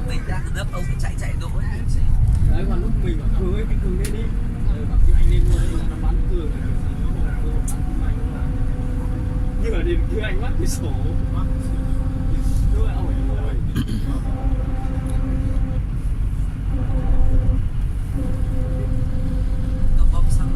Mình ra từ lớp ông chạy chạy độ ấy. Đấy, còn lúc mình bảo Cường ấy, cái Cường nên đi. Ờ, bảo Kim Anh nên luôn đấy, là nó bắn Cường, là kiểu gì nó không, nó không bắn Kim Anh nữa mà. Nhưng mà thì Kim Anh bắt cái sổ. Đúng rồi, ông ấy. Tôi có sao.